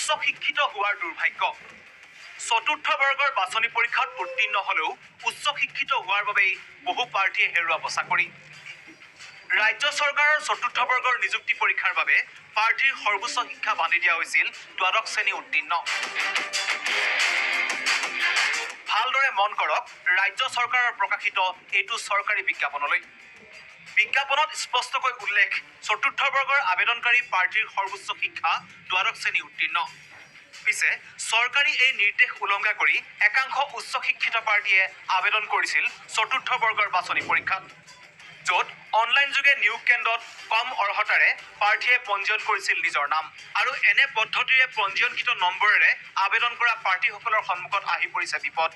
উচ্চ শিক্ষিত হোৱাৰ দুৰ্ভাগ্য। চতুৰ্থ বৰ্গৰ বাছনি পৰীক্ষাত উত্তীৰ্ণ হলেও উচ্চ শিক্ষিত হোৱাৰ বাবেই বহু প্ৰাৰ্থীয়ে হেৰুৱাব চাকৰি। ৰাজ্য চৰকাৰৰ চতুৰ্থ বৰ্গৰ নিযুক্তি পৰীক্ষাৰ বাবে প্ৰাৰ্থীৰ সৰ্বোচ্চ শিক্ষা বান্ধি দিয়া হৈছিল দ্বাদশ শ্ৰেণী উত্তীৰ্ণ। ভালদৰে মন কৰক ৰাজ্য চৰকাৰৰ প্ৰকাশিত এইটো চৰকাৰী বিজ্ঞাপনলৈ। বিজ্ঞাপনত স্পষ্টকৈ উল্লেখ চতুৰ্থ বৰ্গৰ আবেদনকাৰী প্ৰাৰ্থীৰ সৰ্বোচ্চ শিক্ষা দ্বাদশ শ্ৰেণী উত্তীৰ্ণ। পিছে চৰকাৰী এই নিৰ্দেশ উলংঘা কৰি একাংশ উচ্চ শিক্ষিত প্ৰাৰ্থীয়ে আবেদন কৰিছিল চতুৰ্থ বৰ্গৰ বাছনি পৰীক্ষাত, য'ত অনলাইন যোগে নিয়োগ কেন্দ্ৰত কম অৰ্হতাৰে প্ৰাৰ্থীয়ে পঞ্জীয়ন কৰিছিল নিজৰ নাম। আৰু এনে পদ্ধতিৰে পঞ্জীয়নকৃত নম্বৰেৰে আবেদন কৰা প্ৰাৰ্থীসকলৰ সন্মুখত আহি পৰিছে বিপদ।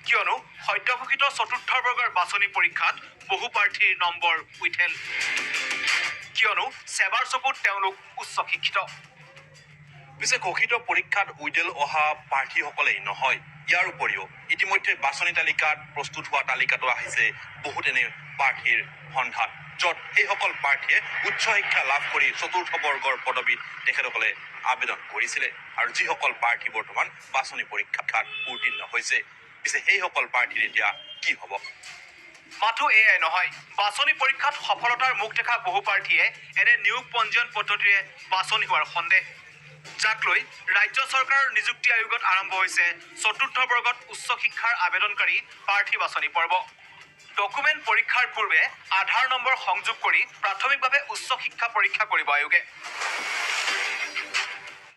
কিয়নো সদ্যঘোষিত চতুৰ্থ বৰ্গৰ বাছনি পৰীক্ষাত বহু প্ৰাৰ্থীৰ নম্বৰ উইথেল। কিয়নো সেৱাৰ চকুত তেওঁলোক উচ্চ শিক্ষিত। পিছে ঘোষিত পৰীক্ষাত উইডেল অহা প্ৰাৰ্থীসকলেই নহয়, ইয়াৰ উপৰিও ইতিমধ্যে বাছনি তালিকাত প্ৰস্তুত হোৱা তালিকাতো আহিছে বহুত এনে প্ৰাৰ্থীৰ সন্ধান, য'ত সেইসকল প্ৰাৰ্থীয়ে উচ্চ শিক্ষা লাভ কৰি চতুৰ্থ বৰ্গৰ পদবীত তেখেতসকলে আবেদন কৰিছিলে আৰু যিসকল প্ৰাৰ্থী বৰ্তমান বাছনি পৰীক্ষাত উত্তীৰ্ণ হৈছে। পিছে সেইসকল প্ৰাৰ্থীৰ এতিয়া কি হ'ব? মাথো এয়াই নহয়, বাছনি পৰীক্ষাত সফলতাৰ মুখ দেখা বহু প্ৰাৰ্থীয়ে এনে নিয়োগ পঞ্জীয়ন পদ্ধতিৰে বাছনি হোৱাৰ সন্দেহ, যাক লৈ ৰাজ্য চৰকাৰৰ নিযুক্তি আয়োগত আৰম্ভ হৈছে চতুৰ্থ বৰ্গত উচ্চ শিক্ষাৰ আবেদনকাৰী প্ৰাৰ্থী বাছনি পৰ্ব। ডকুমেণ্ট পৰীক্ষাৰ পূৰ্বে আধাৰ নম্বৰ সংযোগ কৰি প্ৰাথমিকভাৱে উচ্চ শিক্ষা পৰীক্ষা কৰিব আয়োগে।